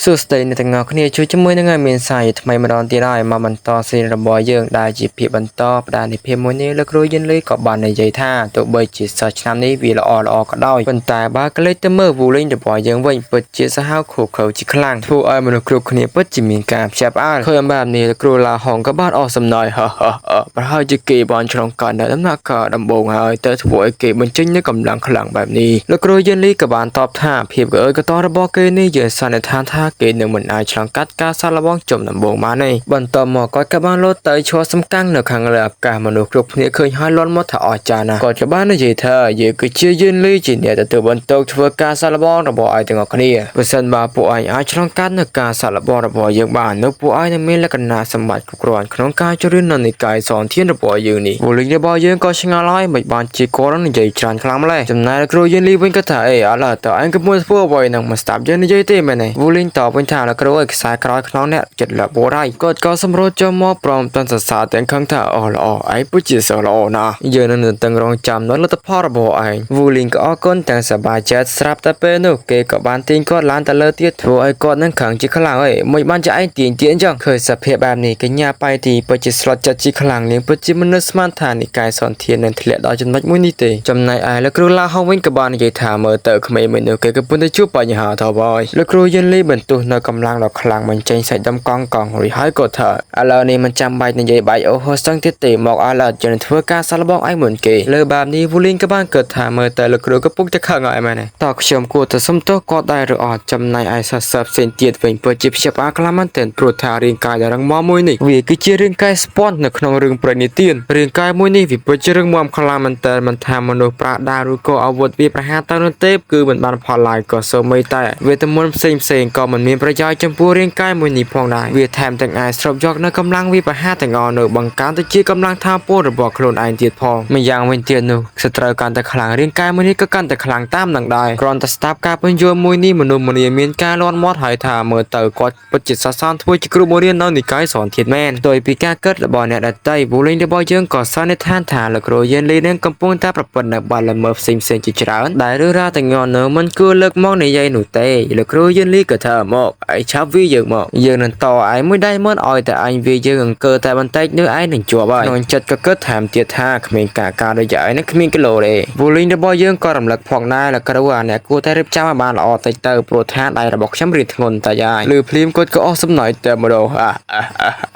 សួស្តីអ្នកទាំងអស់គ្នាជួយជាមួយនឹងឲ្យមានសារជាថ្មីម្ដងទៀតហើយមកបន្តសេរីរបស់យើងដែលជាភាពបន្តផ្ដានិភាពមួយនេះលោកគ្រូយិនលីក៏បាននិយាយថាទោះបីជាសិស្សឆ្នាំនេះវាល្អល្អក៏ដោយប៉ុន្តែបើក្លេចទៅមើលវូលេងរបស់យើងវិញពិតជាសាហាវឃោរឃៅជាខ្លាំងធ្វើឲ្យមនុស្សគ្រប់គ្នាពិតជាមានការភ្ញាក់ផ្អើលឃើញបែបនេះលោកគ្រូឡាហុងក៏បានអស់សំណើចហឺហឺហឺប្រហែលជាគេបានឆ្លងកាត់នៅដំណាក់កាលដំបូងហើយទៅធ្វើឲ្យគេបញ្ចេញនូវកម្លាំងខ្លាំងបែបនេះលោកគ្រូយិនលីក៏បានតបថាភាពកអើយកតរបស់គេនេះយើងសន្និដ្ឋានថាគេនឹងមិនអាចឆ្លងកាត់ការសាកល្បងជុំដំបូងបានទេបន្ទាប់មកគាត់ក៏បានលោតទៅឈរសំកាំងនៅខាងលើអាកាសមនុស្សគ្រប់គ្នាឃើញហើយលាន់មកថាអស្ចារ្យណាស់គាត់ក៏បាននិយាយថាយើងគឺជាយិនលីជាអ្នកទទួលបន្ទុកធ្វើការសាកល្បងរបស់ឯងទាំងអស់គ្នាប្រសិនបើពួកឯងអាចឆ្លងកាត់នៅការសាកល្បងរបស់យើងបាននោះពួកឯងនឹងមានលក្ខណៈសម្បត្តិគ្រប់គ្រាន់ក្នុងការចូលរៀននៅនិកាយសនធានរបស់យើងនេះវូលីងរបស់យើងក៏ឆ្ងល់ហើយមិនបានជាគាត់នឹងនិយាយច្រើនខ្លាំងម្ល៉េះចំណែកគ្រូយិនលីវិញក៏ថាអេអត់ឡើយតើឯងកំពុងធ្វើអ្វីនឹងមិនស្ដាប់យើងនិយាយទេមែនទេវូលីងតបវិញថាលោកគ្រូឲ្យខ្សែក្រោយខ្នងអ្នកចិត្តលបួរហើយគាត់ក៏សម្រួលចូលមកព្រមទាំងសរសើរទាំងខឹងថាអូល្អឯងពិតជាសិស្សល្អណាស់យើងនឹងទន្ទឹងរង់ចាំនៅលទ្ធផលរបស់ឯងវូលីងក៏អរគុណទាំងសប្បាយចិត្តស្រាប់តែពេលនោះគេក៏បានទាញគាត់ឡើងទៅលើទៀតធ្វើឲ្យគាត់នឹងខឹងជាខ្លាំងអីមិនបានជាឯងទាញទៀតអញ្ចឹងឃើញសភាពបែបនេះកញ្ញាប៉ៃទីពិតជាស្លុតចិត្តជាខ្លាំងនាងពិតជាមិននឹកស្មានថានិកាយសន្ធាននឹងធ្លាក់ដល់ចំណុចមួយនេះទេចំណែកឯលោកគ្រូឡាហុងវិញក៏បាននិយាយថាមើលទៅក្មេងមួយនោះគេកំពុងតែជួបបញ្ហាទៅហើយលោកគ្រូយិនលីបន្ទោសនៅកម្លាំងដ៏ខ្លាំងបញ្ចេញសាច់ដុំកង់កង់រួចហើយក៏ថាឥឡូវនេះមិនចាំបាច់និយាយបែកអូហូស្ទឹងទៀតទេមកឥឡូវយើងនឹងធ្វើការសាកល្បងឯងមុនគេលើបែបនេះវូលីងក៏បានគិតថាមើលតែលោកគ្រូកំពុងតែខឹងឲ្យមែនទេតើខ្ញុំគួរតែសុំទោសគាត់ដែរឬអត់ចំណែកឯសិស្សសិស្សផ្សេងទៀតវិញពិតជាព្យាបាលខ្លាំងមែនទែនព្រោះថារាងកាយដ៏រឹងមាំមួយនេះវាគឺជារាងកាយស្ពាន់នៅក្នុងរឿងព្រេងនិទានរាងកាយមួយនេះវាពិតជារឹងមាំខ្លាំងមែនទែនមិនថាមនុស្សប្រាដាឬក៏អាវុធវាប្រហារទៅនោះទេគឺមិនបានផលឡើយក៏សូម្បីតែវេទមន្តផ្សេងផ្សេងក៏មិនមានប្រយោជន៍ចំពោះរាងកាយមួយនេះផងដែរវាថែមទាំងអាចស្រូបយកនៅកម្លាំងវាប្រហារទាំងអស់នៅបង្កើនទៅជាកម្លាំងថាមពលរបស់ខ្លួនឯងទៀតផងម្យ៉ាងវិញទៀតនោះសត្រូវកាន់តែខ្លាំងរាងកាយមួយនេះក៏កាន់តែខ្លាំងតាមនឹងដែរគ្រាន់តែស្ដាប់ការពន្យល់មួយនេះមនុស្សម្នាមានការលាន់មាត់ហើយថាមើលទៅគាត់ពិតជាសសនធ្វើជាគ្រូបង្រៀននៅនិកាយសនធាតមែនដោយពីការគិតរបស់អ្នកដទៃវូលីងរបស់យើងក៏សន្និដ្ឋានថាលោកគ្រូយេនលីនឹងកំពុងតែប្រព្រឹត្តនៅបទល្មើសផ្សេងៗជាច្រើនដែលរឿងរ៉ាវទាំងអស់នោះមិនគួរលើកមកនិយាយនោះទេលោកគ្រូយេនលីក៏ថាមកឯឆាប់វាយើងមកយើងនឹងតឯងមួយដៃមុនឲ្យតែឯងវាយើងអង្គើតែបន្តិចនោះឯងនឹងជាប់ហើយក្នុងចិត្តក៏គិតថែមទៀតថាគ្មានការការដូចឯងនឹងគ្មានគីឡូទេវូលីងរបស់យើងក៏រំលឹកផងដែរលោកគ្រូអាអ្នកគួរតែរៀបចំឲ្យបានល្អតិចទៅព្រោះថាដៃរបស់ខ្ញុំរៀងធ្ងន់តែហើយឬភ្លាមគាត់ក៏អស់សំណើចតែម្ដងអ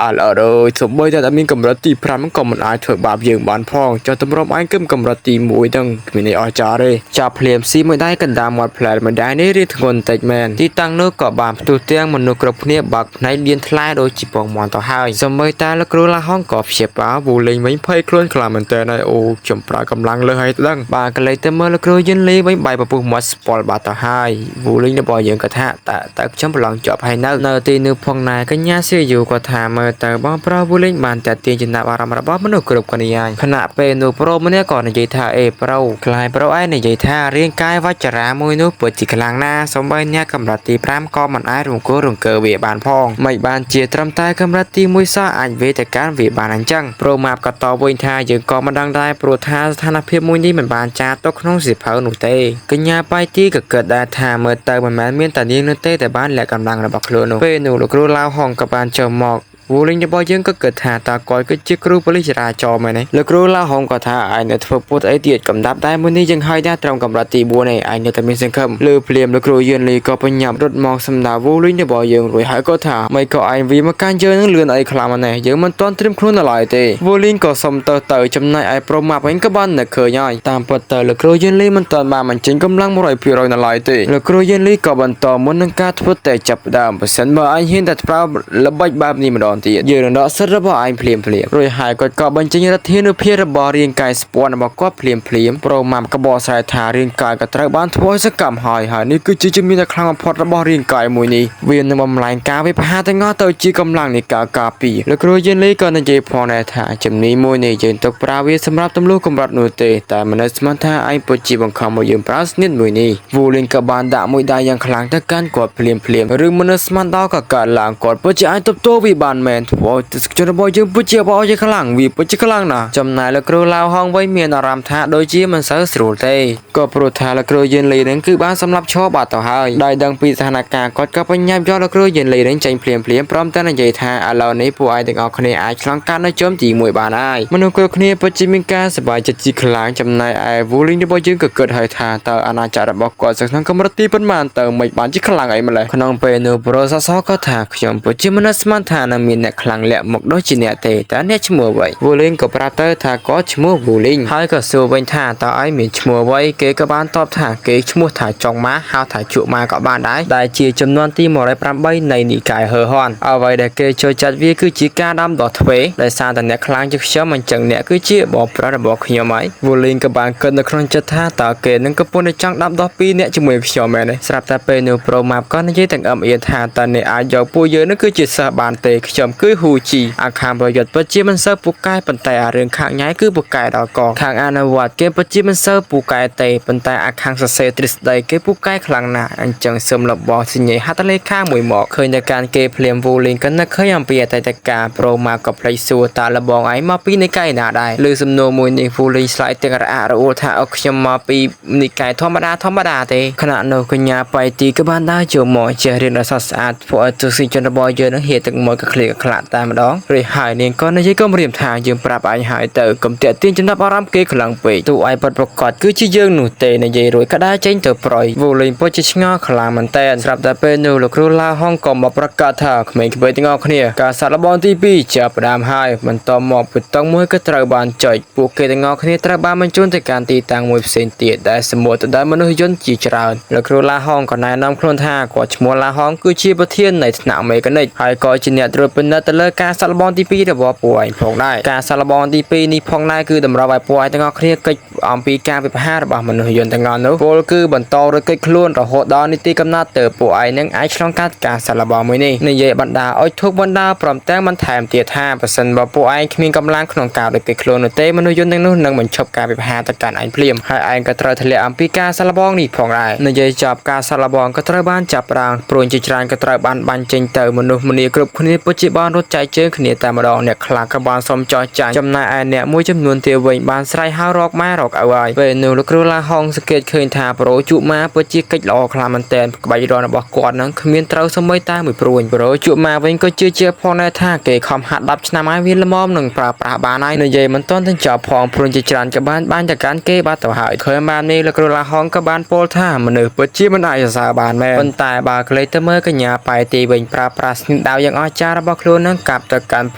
ាអាល្អអើយសូម្បីតែមានកម្រិតទី5ក៏មិនអាចធ្វើបាបយើងបានផងចុះតម្រុំឯងគឺកម្រិតទី1ទាំងគ្មានអីអស្ចារ្យទេចាប់ភ្លាមស៊ីមួយដៃកណ្ដាលមាត់ផ្លែមួយដៃនេះរៀងធ្ងន់តិចមែនទីតាំងនោះក៏បានផ្ទុះទាំងមនុស្សគ្រប់គ្នាបើកភ្នែកលៀនថ្លែដូចជាពងមាន់ទៅហើយសូម្បីតែលោកគ្រូឡាហុងក៏ព្យាបាលវូលេងវិញភ័យខ្លួនខ្លាំងមែនតើហើយអូខ្ញុំប្រើកម្លាំងលើសឲ្យដឹងបាទកលេចទៅមើលលោកគ្រូយិនលីវិញបាយពពុះមាត់ស្ពាល់បាត់ទៅហើយវូលេងរបស់យើងក៏ថាតើតើខ្ញុំប្រឡងជាប់ហើយនៅនៅទីនោះផងដែរកញ្ញាសៀយូក៏ថាមើលទៅបងប្រុសវូលេងបានតែទាញចំណាប់អារម្មណ៍របស់មនុស្សគ្រប់គ្នាហើយខណៈពេលនោះប្រុសម្នាក់ក៏និយាយថាអេប្រុសខ្លាយប្រុសឯងនិយាយថារាងកាយវចរាមួយនោះពិតជាខ្លាំងណាស់សូម្បីអ្នកកម្រិតទី5ក៏មិនអាចរង្គោះរង្គើវាបានផងមិនបានជាត្រឹមតែកម្រិតទី1សោះអាចវាទៅកាន់វាបានអញ្ចឹងប្រូម៉ាប់ក៏តបវិញថាយើងក៏មិនដឹងដែរព្រោះថាស្ថានភាពមួយនេះមិនបានចារទុកក្នុងសៀវភៅនោះទេកញ្ញាប៉ៃទីក៏គិតដែរថាមើលទៅមិនមែនមានតែនាងនោះទេតែបានលាក់កម្លាំងរបស់ខ្លួននោះពេលនោះលោកគ្រូឡាវហុងក៏បានចូលមកវូលីងរបស់យើងក៏គិតថាតើគាត់គឺជាគ្រូប៉ូលីសចរាចរណ៍មែនទេលោកគ្រូឡាហុងក៏ថាឯងនៅធ្វើពុតអីទៀតកំដាប់តែមួយនេះយើងហើយដែរត្រឹមកម្រិតទី4ឯងឯងនៅតែមានសង្ឃឹមលើភ្លាមលោកគ្រូយឿនលីក៏បញ្ញាប់រត់មកសម្ដៅវូលីងរបស់យើងរួចហើយក៏ថាមិនក៏ឯងវាមកកាន់យើងនឹងលឿនអីខ្លាំងណាស់យើងមិនទាន់ត្រៀមខ្លួនដល់ឡើយទេវូលីងក៏សុំទៅទៅចំណែកឯប្រូម៉ាប់វិញក៏បាននឹកឃើញហើយតាមពិតទៅលោកគ្រូយឿនលីមិនទាន់បានបញ្ចេញកម្លាំង100%ដល់ឡើយទេលោកគ្រូយឿនលីក៏បន្តមុននឹងការធ្វើតែចាប់ផ្ដើមបើសិនបើឯងហ៊ានតែប្រើល្បិចបែបនេះម្ដងទៀតយើងនឹងដកសិទ្ធិរបស់ឯងភ្លាមភ្លាមរួចហើយគាត់ក៏បញ្ចេញរដ្ឋានុភាពរបស់រាងកាយស្ពាន់របស់គាត់ភ្លាមភ្លាមប្រូម៉ាំក៏បកស្រាយថារាងកាយក៏ត្រូវបានធ្វើឲ្យសកម្មហើយហើយនេះគឺជាជំនាញដ៏ខ្លាំងបំផុតរបស់រាងកាយមួយនេះវានឹងបំលែងការវិភាគទាំងអស់ទៅជាកម្លាំងនៃការការពារលោកគ្រូយិនលីក៏និយាយផងដែរថាជំនាញមួយនេះយើងទុកប្រើវាសម្រាប់ទម្លុះកម្រិតនោះទេតែមិននឹកស្មានថាឯងពិតជាបង្ខំឲ្យយើងប្រើស្នៀតមួយនេះវូលីងក៏បានដាក់មួយដៃយ៉ាងខ្លាំងទៅកាន់គាត់ភ្លាមភ្លាមឬមិននឹកស្មានដល់ក៏កើតឡើងគាត់ពិតជាអាចទប់ទល់វាបាន មែនធ្វើឲ្យទស្សនិកជនរបស់យើងពិតជាបោជាខ្លាំងវាពិតជាខ្លាំងណាស់ចំណែកលោកគ្រូឡាវហងវិញមានអារម្មណ៍ថាដូចជាមិនសូវស្រួលទេក៏ព្រោះថាលោកគ្រូយិនលីនឹងគឺបានសម្លាប់ឈរបាត់ទៅហើយដោយដឹងពីស្ថានភាពគាត់ក៏បញ្ញាប់យកលោកគ្រូយិនលីនឹងចេញភ្លាមភ្លាមព្រមទាំងនិយាយថាឥឡូវនេះពួកឯងទាំងអស់គ្នាអាចឆ្លងកាត់នៅជុំទី1បានហើយមនុស្សគ្រប់គ្នាពិតជាមានការសប្បាយចិត្តជាខ្លាំងចំណែកឯវូលីងរបស់យើងក៏គិតហើយថាតើអាណាចក្ររបស់គាត់ស្ថិតក្នុងកម្រិតទីប៉ុន្មានតើមិនបានជាខ្លាំងអីម្ល៉េះក្នុងពេលនោះប្រូសសក៏ថាខ្ញុំពិតជាមិនស្មានថានឹងមានអ្នកខ្លាំងលាក់មកដូចជាអ្នកទេតើអ្នកឈ្មោះអ្វីវូលីងក៏ប្រាប់ទៅថាគាត់ឈ្មោះវូលីងហើយក៏សួរវិញថាតើឯងមានឈ្មោះអ្វីគេក៏បានតបថាគេឈ្មោះថាចុងម៉ាហៅថាជក់ម៉ាក៏បានដែរដែលជាចំនួនទី108នៃនិកាយហឺហន់អ្វីដែលគេចូលចិត្តវាគឺជាការដាំដុះទ្វេដោយសារតែអ្នកខ្លាំងជាងខ្ញុំអញ្ចឹងអ្នកគឺជាបងប្រុសរបស់ខ្ញុំហើយវូលីងក៏បានគិតនៅក្នុងចិត្តថាតើគេនឹងកំពុងតែចង់ដាំដុះពីរអ្នកជាមួយខ្ញុំមែនទេស្រាប់តែពេលនោះប្រូម៉ាប់ក៏និយាយទាំងអឹមអៀនថាតើអ្នកអាចយកពួកយើងនឹងគឺជាសិស្សបានទេខ្ញុំគឺហ៊ូជីអាខាងប្រយុទ្ធពិតជាមិនសូវពូកែប៉ុន្តែអារឿងខាងញ៉ៃគឺពូកែដល់កខាងអនុវត្តគេពិតជាមិនសូវពូកែទេប៉ុន្តែអាខាងសរសេរទ្រឹស្ដីគេពូកែខ្លាំងណាស់អញ្ចឹងសូមលបសញ្ញាហត្ថលេខាមួយមកឃើញតែការគេភ្លាមវូលីងក៏នឹកឃើញអំពីអតីតកាលប្រូម៉ាក៏ភ្លេចសួរតើលបងឯងមកពីនិកាយណាដែរឬសំណួរមួយនេះវូលីងឆ្លើយទាំងរអាក់រអួលថាអខ្ញុំមកពីនិកាយធម្មតាធម្មតាទេខណៈនោះកញ្ញាបៃទីក៏បានដើរចូលមកចេះរៀនដ៏ស្រស់ស្អាតធ្វើឲ្យទស្សនិកជនរបស់យើងនឹងហៀទឹកមួយកក្លៀកក្លាក់តែម្ដងរួចហើយនាងក៏និយាយគំរាមថាយើងប្រាប់ឯងហើយទៅកុំតាក់ទាញចំណាប់អារម្មណ៍គេខ្លាំងពេកទូឯងពិតប្រកបគឺជាយើងនោះទេនិយាយរួចក៏ដើរចេញទៅប្រយវូលីងពិតជាឆ្ងល់ខ្លាំងមែនតើស្រាប់តែពេលនោះលោកគ្រូឡាហុងក៏មកប្រកាសថាក្មេងៗទាំងអស់គ្នាការសាកល្បងទី2ចាប់ផ្ដើមហើយបន្តមកប៊ូតុងមួយក៏ត្រូវបានចុចពួកគេទាំងអស់គ្នាត្រូវបានបញ្ជូនទៅកាន់ទីតាំងមួយផ្សេងទៀតដែលសម្បូរទៅដោយមនុស្សយន្តជាច្រើនលោកគ្រូឡាហុងក៏ណែនាំខ្លួនថាគាត់ឈ្មោះឡាហុងគឺជាប្រធាននៃថ្នាក់មេកានិកហើយក៏ជាអ្នកត្រួតពិនិត្យទៅលើការសាកល្បងទី2របស់ពួកឯងផងដែរការសាកល្បងទី2នេះផងដែរគឺតម្រូវឲ្យពួកឯងទាំងអស់គ្នាកិច្ចអំពីការវិភាគរបស់មនុស្សយន្តទាំងអស់នោះពលគឺបន្តរត់គេចខ្លួនរហូតដល់នីតិកំណត់ទៅពួកឯងនឹងអាចឆ្លងកាត់ការសាកល្បងមួយនេះនិយាយបណ្ដាឲ្យធូបបណ្ដាព្រមទាំងបន្ថែមទៀតថាប្រសិនបើពួកឯងគ្មានកម្លាំងក្នុងការរត់គេចខ្លួននោះទេមនុស្សយន្តទាំងនោះនឹងបញ្ឈប់ការវិភាគទៅកាន់ឯងភ្លាមហើយឯងក៏ត្រូវធ្លាក់អំពីការសាកល្បងនេះផងដែរនិយាយចប់ការសាកល្បងក៏ត្រូវបានចាប់ផ្ដើមព្រួញជាច្រើនក៏ត្រូវបានបាញ់ចេញទៅមនុស្សម្នាគ្រប់គ្នាពិតជាបានរត់ចែកជើងគ្នាតែម្ដងអ្នកខ្លះក៏បានសុំចោះចាញ់ចំណែកឯអ្នកមួយចំនួនទៀតវិញបានស្រែកហៅរកម៉ែរកឪហើយពេលនោះលោកគ្រូឡាហុងសង្កេតឃើញថាប្រូជក់ម៉ាពិតជាកិច្ចល្អខ្លាំងមែនទែនក្បាច់រនរបស់គាត់នឹងគ្មានត្រូវសម្បីតែមួយព្រួញប្រូជក់ម៉ាវិញក៏ជឿជាក់ផងដែរថាគេខំហាត់10ឆ្នាំហើយវាល្មមនឹងប្រើប្រាស់បានហើយនិយាយមិនទាន់ទាំងចប់ផងព្រួញជាច្រើនក៏បានបាញ់ទៅកាន់គេបាត់ទៅហើយឃើញបាននេះលោកគ្រូឡាហុងក៏បានពោលថាមនុស្សពិតជាមិនអាចសរសើរបានមែនប៉ុន្តែបើក្លេកទៅមើលកញ្ញាប៉ៃទីវិញប្រើប្រាស់ស្នាដៅយ៉ាងអស្ចារ្យរបស់ខ្លួននឹងកាប់ទៅកាន់ព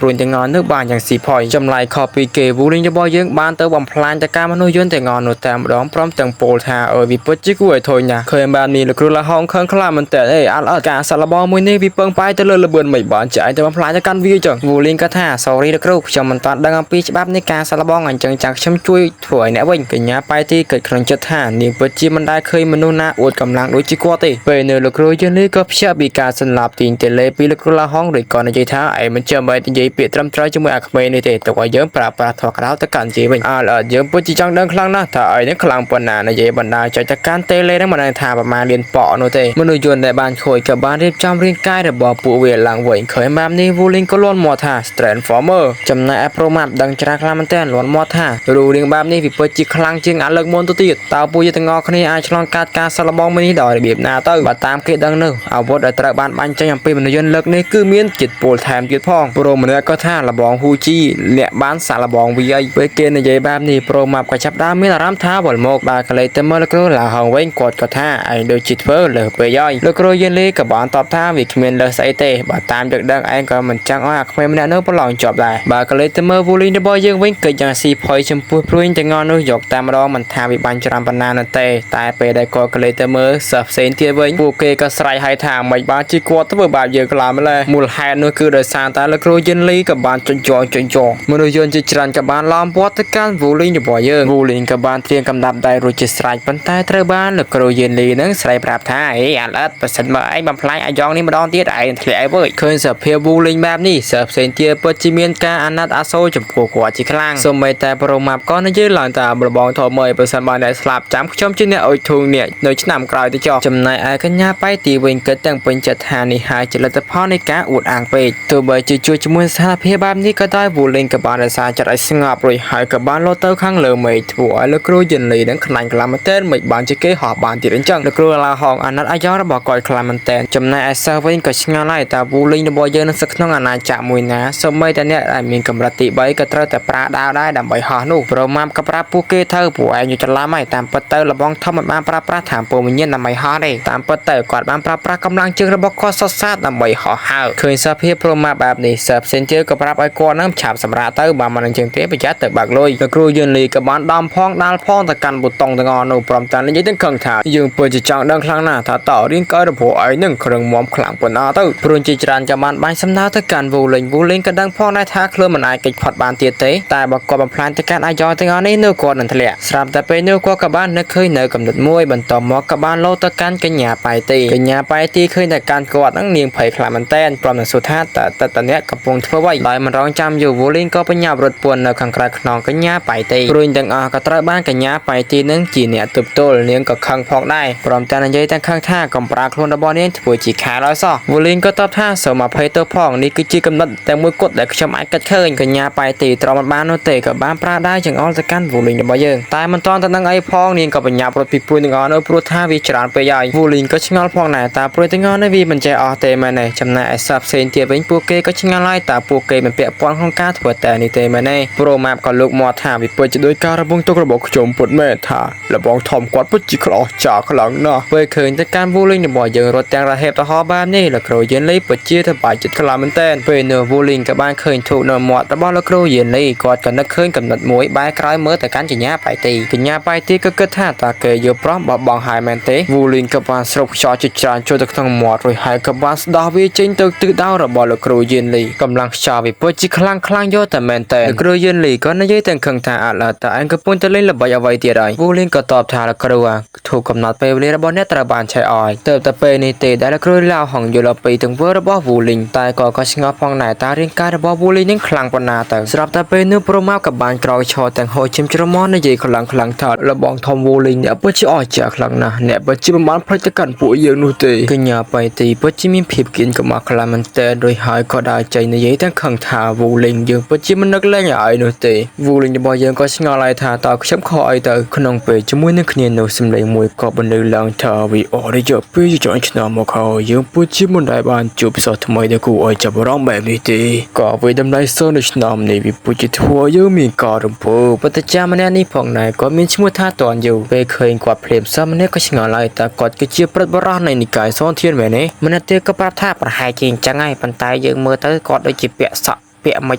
្រួញទាំងអស់នោះបានយ៉ាងស៊ីផុយចម្លែកខុសពីគេវូលីងរបស់យើងបានទៅបំផ្លាញទៅការមនុស្សយន្តទាំងអស់នោះតែម្ដងព្រមទាំងពោលថាអើយវាពិតជាគួរឲ្យធុញណាស់ឃើញបាននេះលោកគ្រូឡាហុងខឹងខ្លាំងមែនតើអេអត់អត់ការសាកល្បងមួយនេះវាពឹងផ្អែកទៅលើល្បឿនមិនបានជាឯងទៅបំផ្លាញទៅកាន់វាចឹងវូលីងក៏ថា sorry លោកគ្រូខ្ញុំមិនទាន់ដឹងអំពីច្បាប់នៃការសាកល្បងអញ្ចឹងចាំខ្ញុំជួយធ្វើឲ្យអ្នកវិញកញ្ញាប៉ៃទីគិតក្នុងចិត្តថានាងពិតជាមិនដែលឃើញមនុស្សណាអួតកម្លាំងដូចជាគាត់ទេពេលនៅលោកគ្រូយើងនេះក៏ភ្ញាក់ពីការសន្លាប់ទាញតេឡេពីលោកគ្រូឡាហុងឬក៏និយាយថាឯងមិនចាំបាច់និយាយពាក្យត្រឹមត្រូវជាមួយអាក្មេងនេះទេទុកឲ្យយើងប្រើប្រាស់ធម៌ក្រៅទៅកាន់ជាវិញអើយើងពិតជាចង់ដឹងខ្លាំងណាស់ថាឯងនេះខ្លាំងប៉ុណ្ណានិយាយបណ្ដាចុចទៅកាន់តេឡេហ្នឹងមិនដឹងថាប្រមាណលៀនប៉ក់នោះទេមនុស្សយន្តដែលបានខូចក៏បានរៀបចំរាងកាយរបស់ពួកវាឡើងវិញឃើញបែបនេះវូលីងក៏លន់មាត់ថា Transformer ចំណែកឯប្រូម៉ាប់ដឹងច្រើនខ្លាំងមែនទែនលន់មាត់ថារូបរាងបែបនេះវាពិតជាខ្លាំងជាងអាលើកមុនទៅទៀតតើពួកយើងទាំងអស់គ្នាអាចឆ្លងកាត់ការសាកល្បងមួយនេះដោយរបៀបណាទៅបើតាមគេដឹងនោះអាវុធដែលត្រូវបានបាញ់ចេញអំពីមនុស្សយន្តលើកនេះគឺមានជាតិពុលថែមទៀតផងប្រូម្នាក់ក៏ថាលបងហ៊ូជីអ្នកបានសាកល្បងវាអីពេលគេនិយាយបែបនេះប្រូម៉ាប់ក៏ចាប់ដើមមានអារម្មណ៍ថាវល់មកបាទកលេទៅមើលលោកគ្រូឡាហងវិញគាត់ក៏ថាឯងដូចជាធ្វើលើសពេកហើយលោកគ្រូយេនលីក៏បានតបថាវាគ្មានលើសស្អីទេបើតាមយើងដឹងឯងក៏មិនចង់ឲ្យអាក្មេងម្នាក់នោះប្រឡងជាប់ដែរបើកលេទៅមើលវូលីងរបស់យើងវិញកិច្ចយ៉ាងស៊ីផុយចំពោះព្រួយទាំងអស់នោះយកតាមម្ដងមិនថាវាបាញ់ច្រើនប៉ុណ្ណានោះទេតែពេលដែលគាត់កលេទៅមើលសិស្សផ្សេងទៀតវិញពួកគេក៏ស្រែកឲ្យថាមិនបានជាគាត់ធ្វើបាបយើងខ្លាំងម្ល៉េះមូលហេតុនោះគឺដោយសារតែលោកគ្រូយិនលីក៏បានចុចចងចុចចងមនុស្សយន្តជាច្រើនក៏បានឡោមព័ទ្ធទៅកាន់វូលីងរបស់យើងវូលីងក៏បានត្រៀមកំដាប់ដៃរួចជាស្រេចប៉ុន្តែត្រូវបានលោកគ្រូយិនលីនឹងស្រែកប្រាប់ថាអេអាឡិតប្រសិនបើឯងបំផ្លាញអាយ៉ងនេះម្ដងទៀតឯងធ្លាក់ឲ្យវើយឃើញសភាពវូលីងបែបនេះសិស្សផ្សេងទៀតពិតជាមានការអាណិតអាសូរចំពោះគាត់ជាខ្លាំងសូម្បីតែប្រូម៉ាប់ក៏និយាយឡើងថាលបងធំមើលប្រសិនបើអ្នកស្លាប់ចាំខ្ញុំជាអ្នកអុជធូងអ្នកនៅឆ្នាំក្រោយទៅចុះចំណែកឯកញ្ញាប៉ៃទីវិញគិតទាំងពេញចិត្តថានេះហើយជាលទ្ធផលនៃការអួតអាងពេក ទោះបីជាជួយជាមួយស្ថានភាពបែបនេះក៏ដោយវូលីងក៏បានរក្សាចិត្តឲ្យស្ងប់រួចហើយក៏បានលោតទៅខាងលើមេឃធ្វើឲ្យលោកគ្រូយិនលីនឹងខ្លាញ់ខ្លាំងមែនទែនមិនបានជាគេហោះបានទៀតអញ្ចឹងលោកគ្រូឡាហងអាណិតអាយ៉ងរបស់គាត់ខ្លាំងមែនទែនចំណែកឯសិស្សវិញក៏ឆ្ងល់ហើយតើវូលីងរបស់យើងនឹងសឹកក្នុងអាណាចក្រមួយណាសូម្បីតែអ្នកដែលមានកម្រិតទី3ក៏ត្រូវតែប្រើដាវដែរដើម្បីហោះនោះប្រូម៉ាប់ក៏ប្រាប់ពួកគេទៅពួកឯងយល់ច្រឡំហើយតាមពិតទៅលបងធំមិនបានប្រើប្រាស់ថាមពលវិញ្ញាណដើម្បីហោះទេតាមពិតទៅគាត់បានប្រើប្រាស់កម្លាំងជើងរបស់គាត់សុទ្ធសាធដើម្បីហោះហើរឃើញសភាពប្រូម៉ាប់បែបនេះសិស្សផ្សេងទៀតក៏ប្រាប់ឲ្យគាត់នឹងឆាប់សម្រាកទៅបើមិនអញ្ចឹងទេប្រយ័ត្នទៅបាក់លុយលោកគ្រូយឿនលីក៏បានដំផងដាល់ផងទៅកាន់ប៊ូតុងទាំងអស់នោះព្រមទាំងនិយាយទាំងខឹងថាយើងពិតជាចង់ដឹងខ្លាំងណាស់ថាតើរាងកាយរបស់ឯងនឹងគ្រឿងមាំខ្លាំងប៉ុណ្ណាទៅព្រោះជាច្រើនក៏បានបាញ់សំដៅទៅកាន់វូលេងវូលេងក៏ដឹងផងដែរថាខ្លួនមិនអាចគេចផុតបានទៀតទេតែបើគាត់បំផ្លាញទៅកាន់អាយ៉ងទាំងអស់នេះនោះគាត់នឹងធ្លាក់ស្រាប់តែពេលនោះគាត់ក៏បាននឹកឃើញនៅកំណត់មួយបន្ទាប់មកក៏បានលោតទៅកាន់កញ្ញាប៉ៃទីកញ្ញាប៉ៃទីឃើញតែកាន់គាត់នឹងនាងភ័យខ្លាំងមែនតែនព្រមនឹងសួរថាតើតើអ្នកកំពុងធ្វើអ្វីដោយមិនរងចាំយូរវូលីងក៏បញ្ញាប់រត់ពួននៅខាងក្រៅខ្នងកញ្ញាប៉ៃទីព្រួយទាំងអស់ក៏ត្រូវបានកញ្ញាប៉ៃទីនឹងជាអ្នកទប់ទល់នាងក៏ខឹងផងដែរព្រមទាំងនិយាយទាំងខឹងថាកំប្រាខ្លួនរបស់នាងធ្វើជាខែឡើយសោះវូលីងក៏តបថាសូមអភ័យទោសផងនេះគឺជាកំណត់តែមួយគត់ដែលខ្ញុំអាចគិតឃើញកញ្ញាប៉ៃទីទ្រាំមិនបាននោះទេក៏បានប្រើដៃចង្អុលទៅកាន់វូលីងរបស់យើងតែមិនទាន់ទៅនឹងអីផងនាងក៏បញ្ញាប់រត់ពីព្រួយទាំងអស់នោះព្រោះថាវាច្រើនពេកហើយវូលីងក៏ឆ្ងល់ផងដែរតើព្រួយទាំងអស់នេះវាមិនចេះអស់ទេមែនទេចំណែកឯសត្វផ្សេងទៀតវិញពួកគេក៏ឆ្ងល់ហើយតើពួកគេមិនពាក់ព័ន្ធក្នុងការធ្វើតែនេះទេមែនទេប្រូម៉ាប់ក៏លើកមាត់ថាវាពិតជាដោយការរបងទុករបស់ខ្ញុំពិតមែនថាលបងធំគាត់ពិតជាខ្លោះចាខ្លាំងណាស់ពេលឃើញតែការវូលីងរបស់យើងរត់ទាំងរហេបទៅហោបែបនេះលោកគ្រូយេនលីពិតជាសប្បាយចិត្តខ្លាំងមែនទែនពេលនោះវូលីងក៏បានឃើញធូបនៅមាត់របស់លោកគ្រូយេនលីគាត់ក៏នឹកឃើញកំណត់មួយបែរក្រោយមើលទៅកាន់កញ្ញាប៉ៃទីកញ្ញាប៉ៃទីក៏គិតថាតើគេយកប្រុសបោះបង់ហើយមែនទេវូលីងក៏បានស្រូបខ្យល់ជាច្រើនចូលទៅក្នុងមាត់រួចហើយក៏បានស្ដោះវាចេញទៅទិសដៅរបស់លោកគ្រូយេនលីកម្លាំងខ្យល់វាពិតជាខ្លាំងខ្លាំងយកតែមែនតើលោកគ្រូយេនលីក៏និយាយទាំងខឹងថាអត់ឡើយតើឯងកំពុងតែលេងល្បិចអ្វីទៀតហើយវូលីងក៏តបថាលោកគ្រូអាធូបកំណត់ពេលវេលារបស់អ្នកត្រូវបានឆែកអោយទៅតែពេលនេះទេដែលលោកគ្រូឡាវហងយល់អំពីទង្វើរបស់វូលីងតែក៏ឆ្ងល់ផងដែរតើរាងកាយរបស់វូលីងនឹងខ្លាំងប៉ុណ្ណាទៅស្រាប់តែពេលនោះប្រូម៉ាប់ក៏បានក្រោកឈរទាំងហូរឈាមច្រមុះនិយាយខ្លាំងខ្លាំងថាលបងធំវូលីងអ្នកពិតជាអស្ចារ្យខ្លាំងណាស់អ្នកពិតជាមិនបានផ្លេចទៅកាន់ពួកយើងនោះទេកញ្ញាប៉ៃទីពិតជាមានភាពគៀនកម្មាស់ខ្លាំងមែនទែនរួចហើយក៏ដើរចេញនិយាយទាំងខឹងថាវូលីងយើងពិតជាមិននឹកលែងឲ្យនោះទេវូលីងរបស់យើងក៏ឆ្ងល់ហើយថាតើខ្ញុំខកអីទៅក្នុងពេលជាមួយនឹងគ្នានោះសម្លេងមួយក៏បន្លឺឡើងថាវាអស់រយៈពេលជាច្រើនឆ្នាំមកហើយយើងពិតជាមិនដែលបានជួបសិស្សថ្មីដែលគួរឲ្យចាប់អារម្មណ៍បែបនេះទេក៏វាតម្លៃសិស្សនៅឆ្នាំនេះវាពិតជាធ្វើឲ្យយើងមានការរំភើបពុទ្ធចាម្នាក់នេះផងដែរគាត់មានឈ្មោះថាតនយូពេលឃើញគាត់ភ្លាមសិស្សម្នាក់ក៏ឆ្ងល់ហើយតើគាត់គឺជាព្រឹទ្ធបុរសនៃនិកាយសនធានមែនទេម្នាក់ទៀតក៏ប្រាប់ថាប្រហែលជាអញ្ចឹងហើយប៉ុន្តែយើងមើលទៅគាត់ដូចជាពាក់សក់ពាក់មិ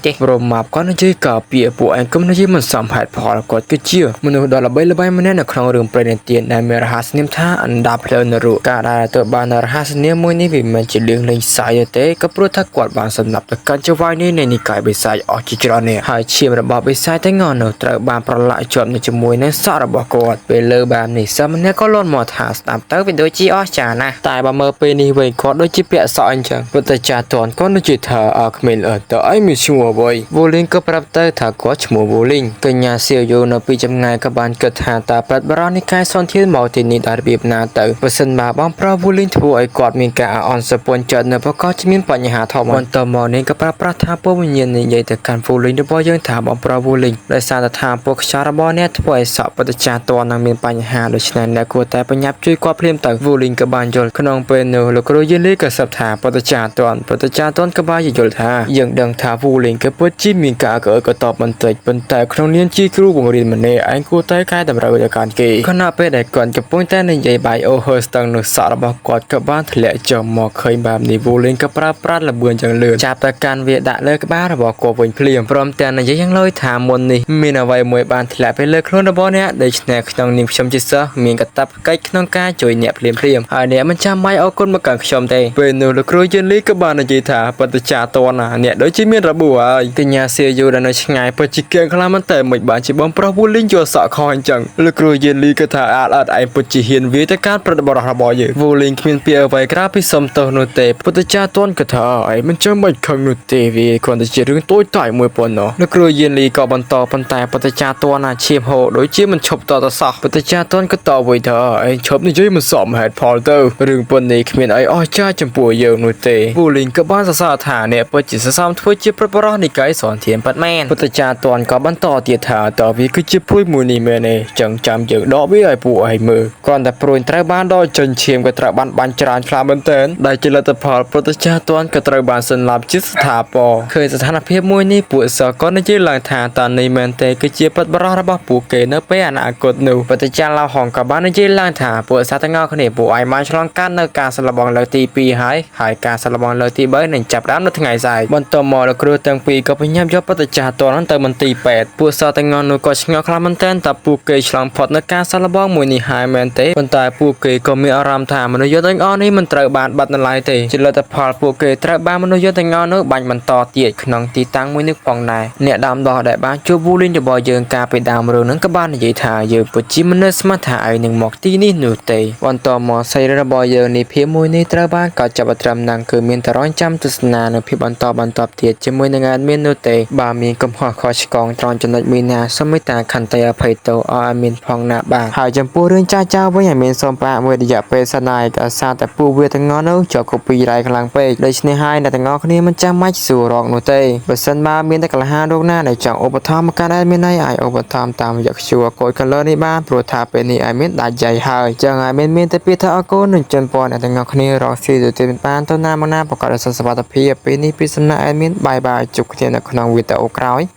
នទេប្រមាប់គាត់និយាយការពារពួកឯងកុំនិយាយមិនសមហេតុផលគាត់គឺជាមនុស្សដ៏ល្បីល្បាញម្នាក់នៅក្នុងរឿងព្រេងនិទានដែលមានរហស្សនាមថាអណ្ដាភ្លើងនរកការដែលទៅបានរហស្សនាមមួយនេះវាមិនជារឿងលេងសើចទេក៏ព្រោះថាគាត់បានសម្លាប់ទៅកាន់ចៅហ្វាយនេះនៃនិកាយបិសាចអស់ជាច្រើននាក់ហើយឈាមរបស់បិសាចទាំងអស់នោះត្រូវបានប្រឡាក់ជាប់នៅជាមួយនឹងសក់របស់គាត់ពេលលើបែបនេះសិស្សម្នាក់ក៏លន់មកថាស្ដាប់ទៅវាដូចជាអស្ចារ្យណាស់តែបើមើលពេលនេះវិញគាត់ដូចជាពាក់សក់អញ្ចឹងពុទ្ធចាតនគាត់ដូចជាថាអើក្មេងអើតើឯងមានឈ្មោះអ្វីវូលីងក៏ប្រាប់ទៅថាគាត់ឈ្មោះវូលីងកញ្ញាសៀវយូនៅពីចម្ងាយក៏បានគិតថាតើប្រិតបរោះនិកាយសនធានមកទីនេះដោយរបៀបណាទៅបើសិនបើបងប្រុសវូលីងធ្វើឲ្យគាត់មានការអន់សពន់ចិត្តនៅប្រកបជាមានបញ្ហាធំបន្តមកនេះក៏ប្រាប់ប្រាស់ថាពលវិញ្ញាណនិយាយទៅកាន់វូលីងរបស់យើងថាបងប្រុសវូលីងដោយសារតែថាពួកខ្យល់របស់អ្នកធ្វើឲ្យសក់ពុទ្ធចាតននឹងមានបញ្ហាដូច្នេះអ្នកគួរតែបញ្ញាប់ជួយគាត់ភ្លាមទៅវូលីងក៏បានយល់ក្នុងពេលនោះលោកគ្រូយេលីក៏សឹបថាពុទ្ធចាតនពុទ្ធចាតនក៏បានយល់ថាយើងដឹងថាវូលីងក៏ពិតជាមានការកើក៏តបបន្តិចប៉ុន្តែក្នុងនាមជាគ្រូបង្រៀនម្នាក់ឯងគួរតែកែតម្រូវទៅកាន់គេខណៈពេលដែលគាត់កំពុងតែនិយាយបាយអូហឺស្ទឹងនោះសក់របស់គាត់ក៏បានធ្លាក់ចុះមកឃើញបែបនេះវូលីងក៏ប្រើប្រាស់ល្បឿនយ៉ាងលឿនចាប់ទៅកាន់វាដាក់លើក្បាលរបស់គាត់វិញភ្លាមព្រមទាំងនិយាយយ៉ាងឡូយថាមុននេះមានអ្វីមួយបានធ្លាក់ទៅលើខ្លួនរបស់អ្នកដូច្នេះក្នុងនាមខ្ញុំជាសិស្សមានកាតព្វកិច្ចក្នុងការជួយអ្នកភ្លាមភ្លាមហើយអ្នកមិនចាំបាច់អរគុណមកកាន់ខ្ញុំទេពេលនោះលោកគ្រូយេនលីក៏បាននិយាយថាបតិចាតនណាអ្នកដូចជាមាន របួសហើយកញ្ញាសៀយូដែលនៅឆ្ងាយពិតជាគៀងខ្លាំងមែនតើមិនបានជាបងប្រុសវូលីងយកសក់ខអញ្ចឹងលោកគ្រូយេនលីក៏ថាអាចអត់ឯងពិតជាហ៊ានវាយទៅការប្រតិបត្តិរបស់យើងវូលីងគ្មានពាក្យអ្វីក្រៅពីសុំទោសនោះទេពុទ្ធចាតន់ក៏ថាឯងមិនចាំបាច់ខឹងនោះទេវាគ្រាន់តែជារឿងតូចតាចមួយប៉ុណ្ណោះលោកគ្រូយេនលីក៏បន្តប៉ុន្តែពុទ្ធចាតន់ណាឈាមហូរដូចជាមិនឈប់តតសោះពុទ្ធចាតន់ក៏តវិញថាឯងឈប់និយាយមិនសមហេតុផលទៅរឿងប៉ុននេះគ្មានអីអស្ចារ្យចំពោះយើងនោះទេវូលីងក៏បានសរសើរថាអ្នកពិតជាសន្សំធ្វើជាប្រុសប្រុសនិកាយសនធានពិតមែនពុទ្ធចាតន់ក៏បន្តទៀតថាតើវាគឺជាព្រួយមួយនេះមែនទេចឹងចាំយើងដកវាឲ្យពួកឯងមើលគ្រាន់តែព្រួយត្រូវបានដកចេញឈាមក៏ត្រូវបានបាញ់ច្រើនខ្លាំងមែនទែនដែលជាលទ្ធផលពុទ្ធចាតន់ក៏ត្រូវបានសន្លាប់ជាស្ថាពរឃើញស្ថានភាពមួយនេះពួកសិស្សក៏និយាយឡើងថាតើនេះមែនទេគឺជាប្រុសប្រុសរបស់ពួកគេនៅពេលអនាគតនោះពុទ្ធចាឡៅហងក៏បាននិយាយឡើងថាពួកសិស្សទាំងអស់គ្នាពួកឯងបានឆ្លងកាត់នៅការសាកល្បងលើកទី2ហើយហើយការសាកល្បងលើកទី3នឹងចាប់ផ្ដើមនៅថ្ងៃស្អែកបន្ទាប់មកលោកគ្រូទាំងពីរក៏បញ្ញាប់យកពុទ្ធចាតន់ទៅមន្ទីរពេទ្យពួកសិស្សទាំងអស់នោះក៏ឆ្ងល់ខ្លាំងមែនទែនតើពួកគេឆ្លងផុតនៅការសាកល្បងមួយនេះហើយមែនទេប៉ុន្តែពួកគេក៏មានអារម្មណ៍ថាមនុស្សយន្តទាំងអស់នេះមិនត្រូវបានបាត់នៅឡើយទេជាលទ្ធផលពួកគេត្រូវបានមនុស្សយន្តទាំងអស់នោះបាញ់បន្តទៀតក្នុងទីតាំងមួយនេះផងដែរអ្នកដើមដោះដែលបានជួបវូលីនរបស់យើងកាលពីដើមរឿងហ្នឹងក៏បាននិយាយថាយើងពិតជាមិននឹកស្មានថាឯងនឹងមកទីនេះនោះទេបន្តមកសាច់រឿងរបស់យើងនេះភាពមួយនេះត្រូវបានក៏ចាប់ត្រឹមហ្នឹងគឺមានតែរងចាំទស្សនានៅភាពបន្តបន្តទៀតជាមួយនឹង admin នោះទេបើមានកំហុសខុសឆ្គងត្រង់ចំណុចមួយណាសូមមេត្តាខន្តីអភ័យទោសឲ្យ admin ផងណាបាទហើយចំពោះរឿងចាស់ចាស់វិញ admin សូមផ្អាកមួយរយៈពេលសិនហើយដោយសារតែពួកវាទាំងអស់នោះជាប់ copyright ខ្លាំងពេកដូច្នេះហើយអ្នកទាំងអស់គ្នាមិនចាំបាច់សួររកនោះទេបើសិនបើមានតែកលហារោគណាដែលចង់ឧបត្ថម្ភមកកាន់ admin ហើយអាចឧបត្ថម្ភតាមរយៈ QR code color នេះបានព្រោះថាពេលនេះ admin ដាច់យាយហើយចឹង admin មានតែពាក្យថាអរគុណនិងជូនពរអ្នកទាំងអស់គ្នារកស៊ីទៅទៀតបានទៅណាមកណាប្រកបដោយសុខសុវត្ថិភាពពេលនេះពីសំណាក់ admin bye bye ជួបគ្នានៅក្នុងវីដេអូក្រោយ។